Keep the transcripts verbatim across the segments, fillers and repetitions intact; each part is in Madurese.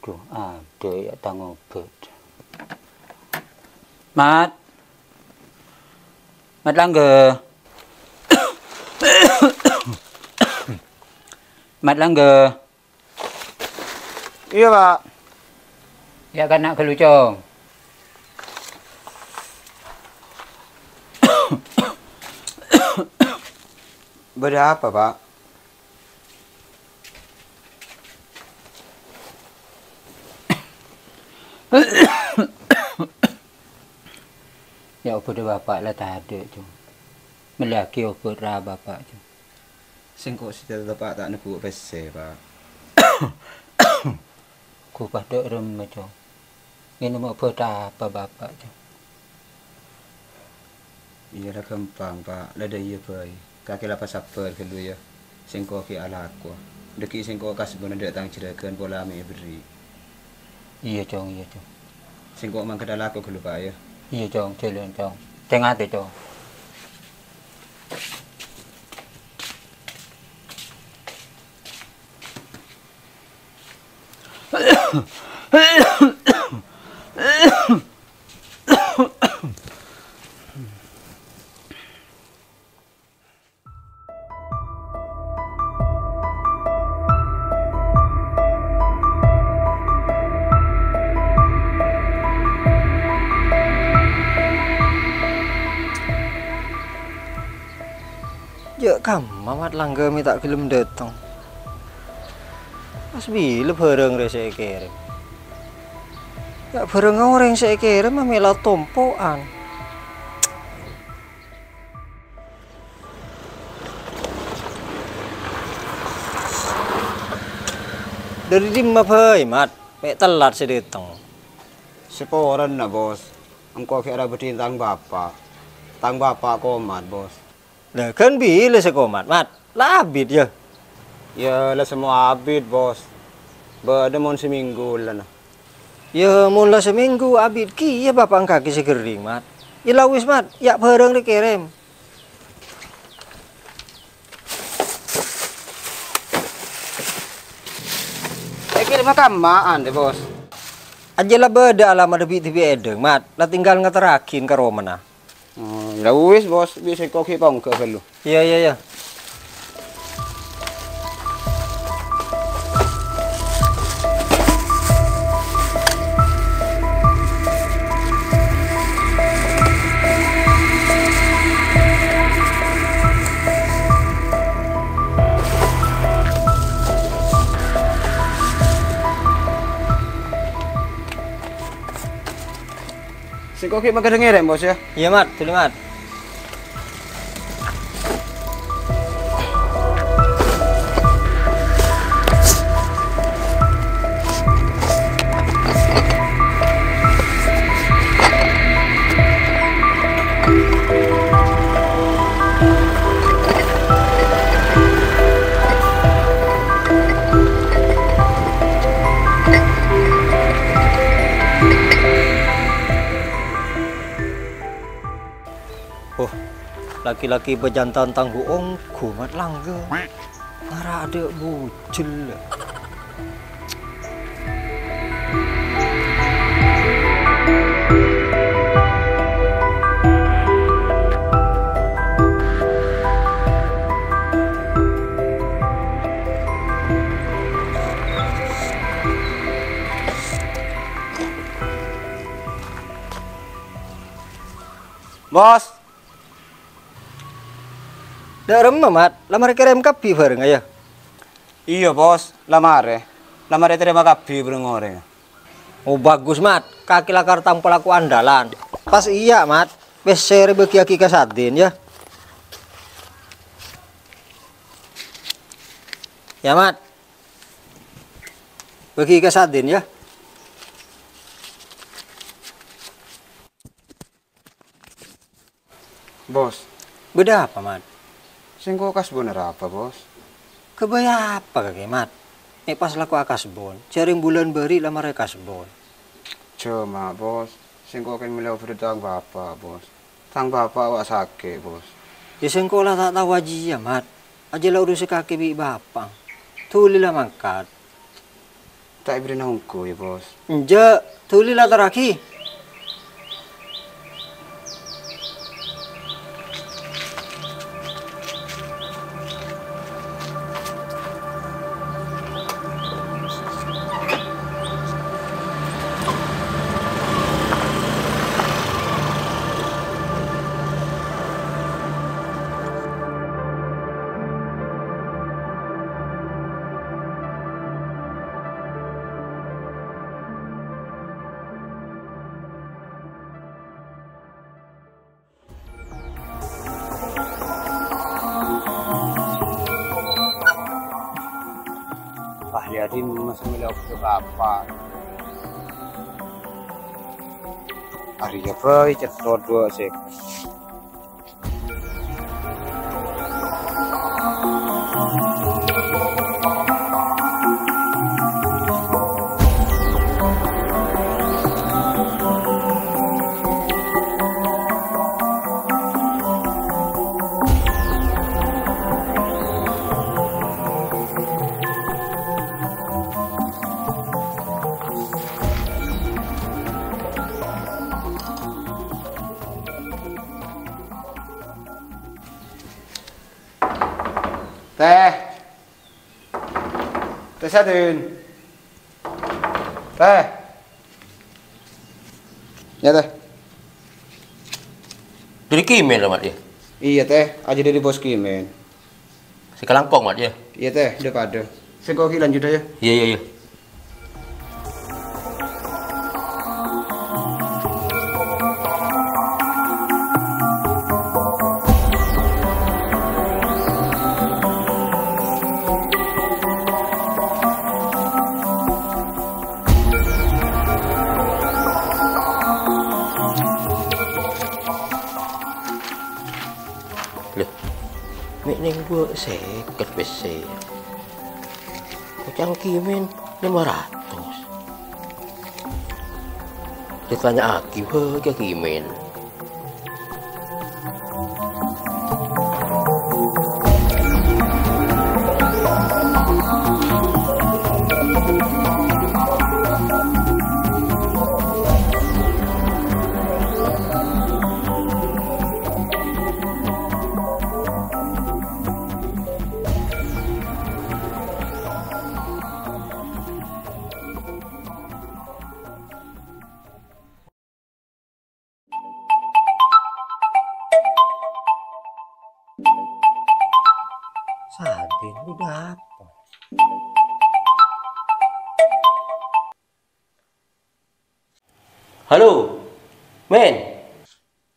Duh, adâ' ya' tang obât. Mat. Mat Langgè. Mat Langgè. Iyâ, Pak. Ya' kana' ghâllu, Cong. Bâdâ apa, Pak? Ya', obâdhâ Bapa' la tadâ', Cong. Mellèyaghi obât ra Bapa', Cong. Sèngko' sè teppa' ta' neggu' pèssè, Pak. Ghu padâ remma, Cong. Ngènoma obât apa Bapa', Cong? Iyâ, la ghâmpang, Pak. La dâ' iyâ bhâi. Kakè la pasabbhâr ghâllu, yâ. Sèngko' ghi' alako. Dâgghi' sèngko' kasbona dâ' tang jhurâghân pola mè' èberri'. Iyâ, Cong, iyâ, Cong. Sèngko' mangkat alako ghâllu, Pak, yâ. Iyâ, Cong, jhâlân, Cong. Tè-ngatè, Cong. Jhâ' kamma Mat Langgè mè' ta' ghellem dâteng. Pas bilâ bhârâng rè sè èkèrèm? Ya' bhârângnga orèng sè èkèrèm mèla tompo'an. Dâri dimma bhâi, Mat? Mè' tellat sè dâteng. Saporana, Bos. Engko' ghi' arabâdhi tang bapa'. Tang bapa' komat, Bos. Lha, ghân bilâ sè komat, Mat? La abit, yâ? Yâ, la semmo abit, Bos. Bâdâ mon samènggu lana. Yâ, mon la samènggu abit kèya bapa' èngghâghi sè ghering, Mat. Yâ la wis, Mat, ya' bhârâng rè kèrèm. Èkèrèm kamma, Bos? Ajjhâ la bâdâ alamat bi'-dhibi' è dhâng, Mat. La tinggal ngaterraghi ka romana. Oh, la wis, Bos, bi' sèngko' ghi' pongghâ ghâllu. Iyâ, iyâ, iyâ. Sèngko' ghi' mangkat ngèrèm, Bos, yâ? Iyâ, Mat. Dhuli, Mat. Oh, laki-laki bâjânta'an tang hu-onggu, Mat Langgè. Ngara adâ' bujel. Bos. Dâ' remma, Mat? La marè kèrèm kabbhi bhârângnga, yâ? Iyâ, Bos. La marè. La marè tarèma kabbhi bhârâng orèng. Oh, bagus, Mat. Kakè lakar tang palako andalan. Pas iyâ, Mat. Pèssè rè bâgiyâghi ka Sadin, yâ. Yâ, Mat. Bâgi ka Sadin, yâ. Bos. Bâdâ apa, Mat? Sèngko' kasbon arapa, Bos? Kabâjâ apa kakè, Mat? Mè' pas lako akasbon, jhâreng bulân bâri' la marè kasbon. Coma, Bos. Sèngko' kan mellè obâdhâ tang bapa', Bos. Tang bapa' wa' sakè', Bos. Yâ, sèngko' la ta' tao ajiyâ, Mat. Ajjhâ la urusa kakè bi' bapa'. Dhuli la mangkat. Ta' èbèrri'âna ongghu, yâ, Bos. Enjâ', dhuli la torraghi. Wah, yâ, Din, masa mèlè obat apa? Arèya bhâi cètto duwâ' sèket. Tèh. Tèh, Sadin. Tèh. Yâ, Tèh. Dâri Kimen, Mat, yâ? Iyâ, Tèh. Ajâ dâri Bos Kimen. Sè kalangkong, Mat, yâ? Iyâ, Tèh. Dâ-padâ. Sèngko' ghi' lanjut, yâ. Iyâ, iyâ, iyâ. Lè, mè' nèng duwâ' sèket pèssè. Koca'na Kimen lèma ratos. Ètanya'aghi bhâi ka Kimen. Sadin, udah apa? Halo, Men.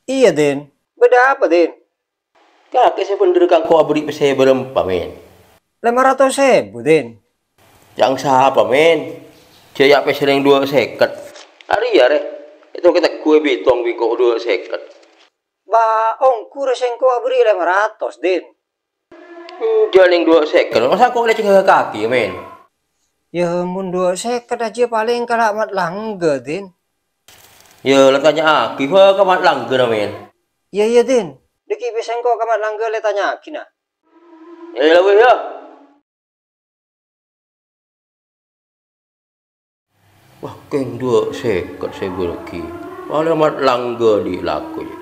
Iyâ, Din. Bâdâ apa, Din? Kakè sè bhendher ka engko' aberri' pèssè bârâmpa, Men? Lèma ratos èbu, Din. Jhâ' sapa, Men? Jhâ' yâ pèssè nèng duwâ' sèket. Arèya, rè. Ètong kè tegghu èbitong bi' engko' duwâ' sèket. Bâ, ongghu rè sèngko' aberri' lèma ratos, Din. Hmm, jhâ' nèng duwâ' sèket. Masa engko' lè cengghâ kakè, Men? Yâ, mon duwâ' sèket ajiyâ palèng kala' Mat Langgha, Din. Yâ, la tanya'aghi bhâi ka Mat Langgha, na, Men. Iyâ, iyâ, Din. Dâgghi' bi' sèngko' ka Mat Langgha lè tanya'aghina. Yâ, yâ, wis, yâ. Wah, kèng duwâ' sèket sè èbâghi. Palèng Mat Langgha dhi' lako, yâ.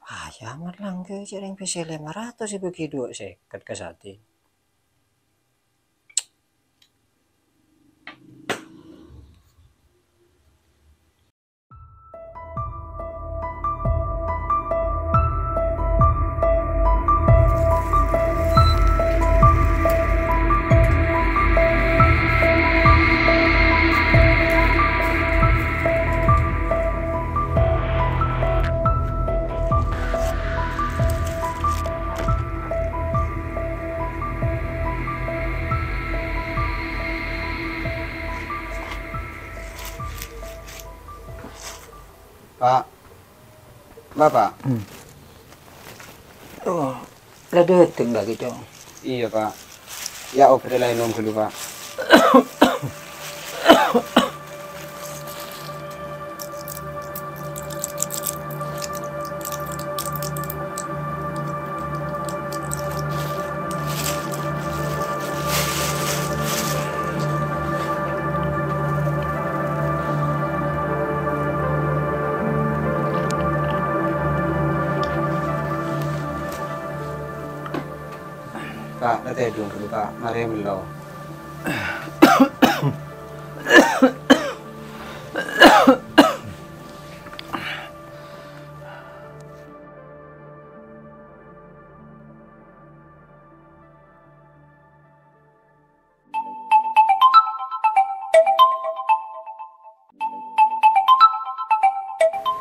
Wah, yâ, Mat Langgha cè' rèng pèssè lèma ratos èbâghi duwâ' sèket ka Sadin. Pa'. Bapa'. Hmm. Oh, la dâteng lagi, Cong. Iyâ, Pa'. Yâ, obâdhâ la ènom ghâllu, Pa'. Pak, la tèdung ghâllu, Pak. Marè mello.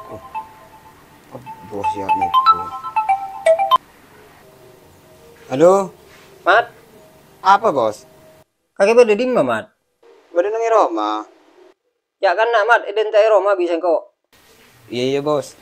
Oh, oh, bos, ya, niku. Halo? Mat. Apa, Bos? Kakè bâdâ è dimma, Mat? Bâdâ neng è roma. Ya' kanna', Mat, èdenta'è roma bi' sèngko'. Iyâ, iyâ, Bos.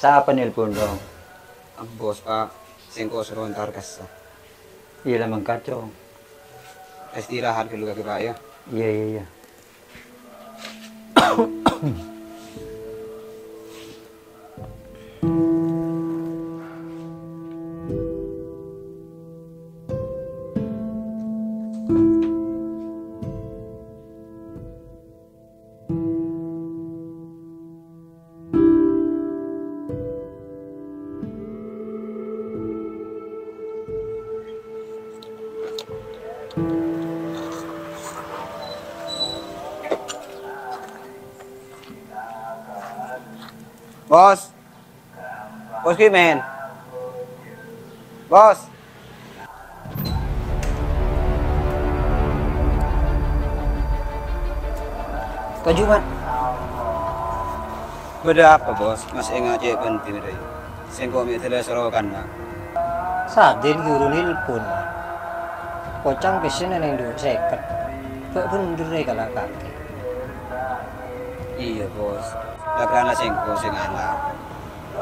Sapa nelpon, Cong? Bos, Pak. Sèngko' soro entar kassa. Iyâ, la mangkat, Cong. Istirahat ghâllu kakè, Pak, ya. Iyâ, iyâ, iyâ. Bos. Bos, ghi, men. Bos. Toju', Mat. Bâdâ apa, Bos? Mas enga' cè' penting rè. Sèngko' mè' dâlâ soro kanna'. Sadin ghuru nelpon, Mat. Koca'na pèssèna neng dhu sèket. Bâ' bhendher rè kala kakè. Iyâ, Bos. La karana sèngko' sè ngala'.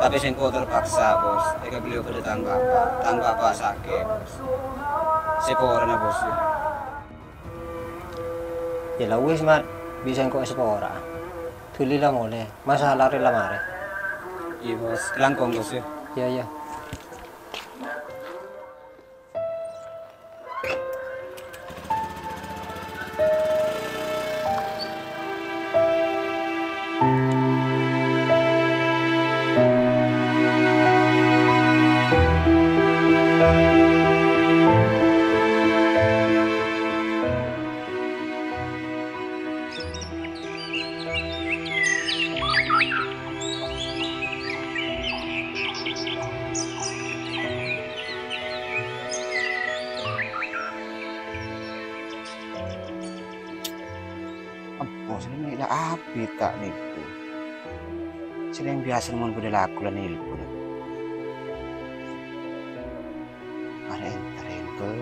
Tapè sèngko' terpaksa, Bos. Èkabelli obâdhâ tang bapa'. Tang bapa' sakè', Bos. Saporana, Bos, ya. Yâ la wis, Mat. Bi' sèngko' saporana. Dhuli la molè. Masalah rè la marè. Iyâ, Bos. Langkong, Bos, ya. Iyâ, iyâ. Empo, sè nèka la abit ta' nèko. Sè biyasa mon bâdâ lako la nèko. Arè entar, entar.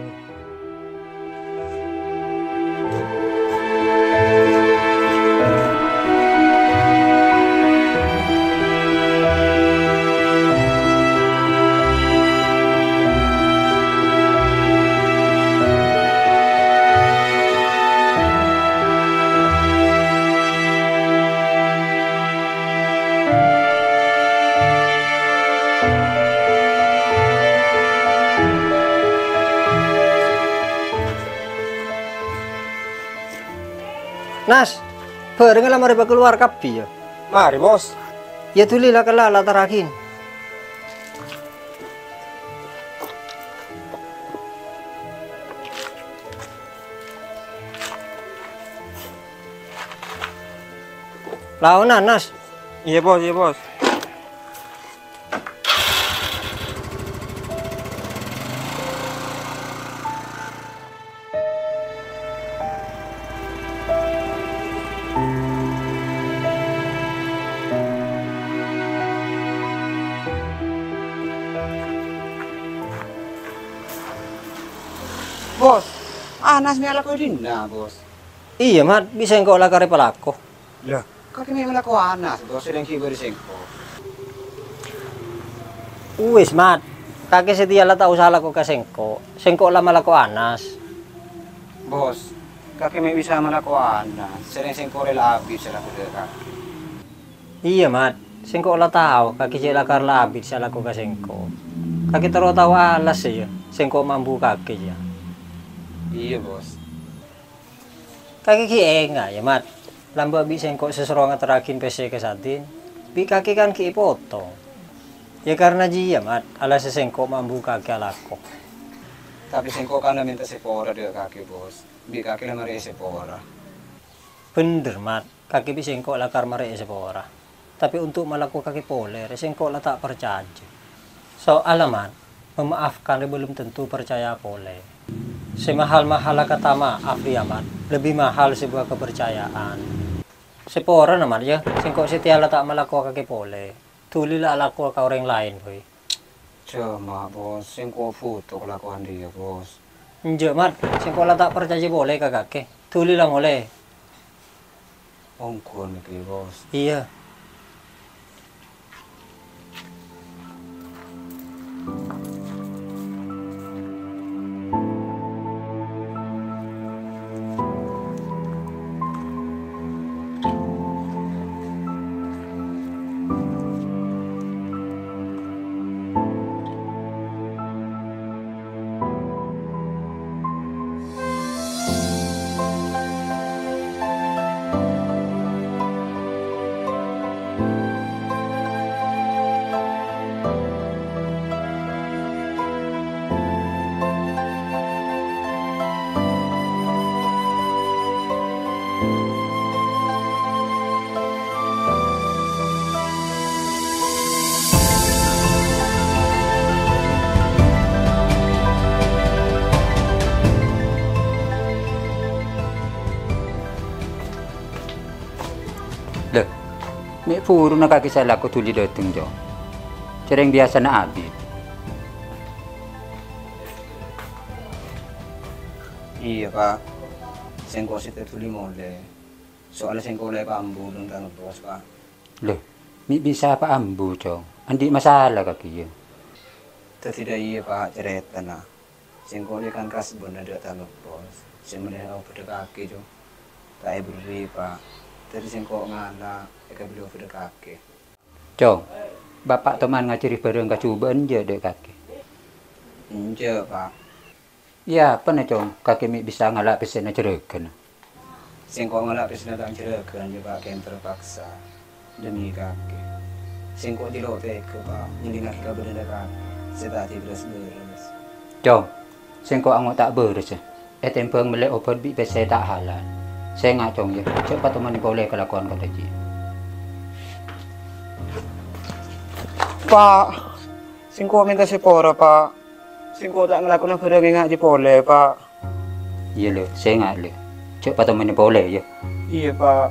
Nas, bhârângnga la marè pakalowar kabbhi, yâ? Marè, Bos. Yâ, dhuli la kella' la taraghin. Laona, Nas. Iyâ, Bos, iyâ, Bos. Bos, Anas mè' alako è dinna', Bos? Iyâ, Mat, bi' sèngko' la karè palako. Lah, kakè mè' malako Anas, Bos, sè lèngghi bâri' sèngko'. Uwis, Mat. Kakè satèya la ta' osa alako ka sèngko'. Sèngko' la malako Anas. Bos, kakè mè' bisa malako Anas. Sèrèng sèngko' rè la abit sè la bâdâ kakè. Iyâ, Mat. Sèngko' la tao kakè jhâ' lakar la abit sè alako ka sèngko'. Kakè terro tao alas, yâ, sèngko' mambu kakè, yâ. Iyâ, Bos. Kakè ghi' enga', yâ, Mat. Lambâ' bi' sèngko' sè soro ngaterraghi pèssè ka Sadin. Bi' kakè kan ghi' èpotong. Yâ, karna jiyâ, Mat, alas sèngko' mambu kakè alako. Tapè sèngko' kan la mènta sèpora dâ' kakè, Bos. Bi' kakè la marè sèpora. Bhender, Mat. Kakè bi' sèngko' lakar marè sèpora. Tapè untuk malako kakè polè rè sèngko' la ta' parcajâ. Soalla, Mat, memaafkan rè belum tentu parcajâ polè. Sè mahal-mahalla kata maaf rèya, Mat, lebbi mahal sebuah kepercayaan. Sèporana, Mat, yâ, sèngko' satèya la ta' malako kakè polè. Dhuli la alako ka orèng laèn, boy. Coma, Bos, sèngko' bhuto kalakowan rèya, Bos. Enjâ', Mat. Sèngko' la ta' parcajâ polè ka kakè. Dhuli la molè. Ongghuwân kakè, Bos. Iyâ. Lè, mè' buruna kakè sè alako dhuli dâteng, Cong. Cèrèng biyasana abit. Iyâ, Pa'. Sèngko' sè ta' dhuli molè. Soalla sèngko' la èpaambu bân Tang Bos, Pa'. Lè, mè' bisa èpaambu, Cong. Andi' masala kakè, yâ. Dhâddhi dâ' iyâ, Pa', carètana. Sèngko' rè kan kasbhuna dâ' Tang Bos. Sè mèlè obhâddhâ kakè, Cong. Ta' èberri', Pa'. Dhâddhi sèngko' ngala' èkabelli obhâddhâ kakè. Cong, Bapa' toman ngajhâri bhârâng kajhubâ'ân jâ' dâ' kakè? Enjâ', Pa'. Iyâ, apana, Cong, kakè mè' bisa ngala' pèssèna jhurâghânna? Sèngko' ngala' pèssèna tang jhurâghân, yâ, Pa', kèng terpaksa. Demi kakè. Sèngko' jiyâ lo' tegghâ, Pa', nyellingaghi kabâdâ'ânna kakè sè ta' èbârâs-bârâs. Cong, sèngko' ango' ta' bârâs, yâ. Ètèmbhâng mellè obhât bi' pèssè ta' halal. Sènga', Cong, yâ, jhâ' patomanè polè kalakowan kantha jiyâ. Pa', sèngko' mènta sapora, Pa'. Sèngko' ta' ngalakona bhârâng enga' jiyâ polè, Pa'. Iyâ, Lè, sènga', Lè. Jhâ' patomanè polè, yâ. Iyâ, Pa'.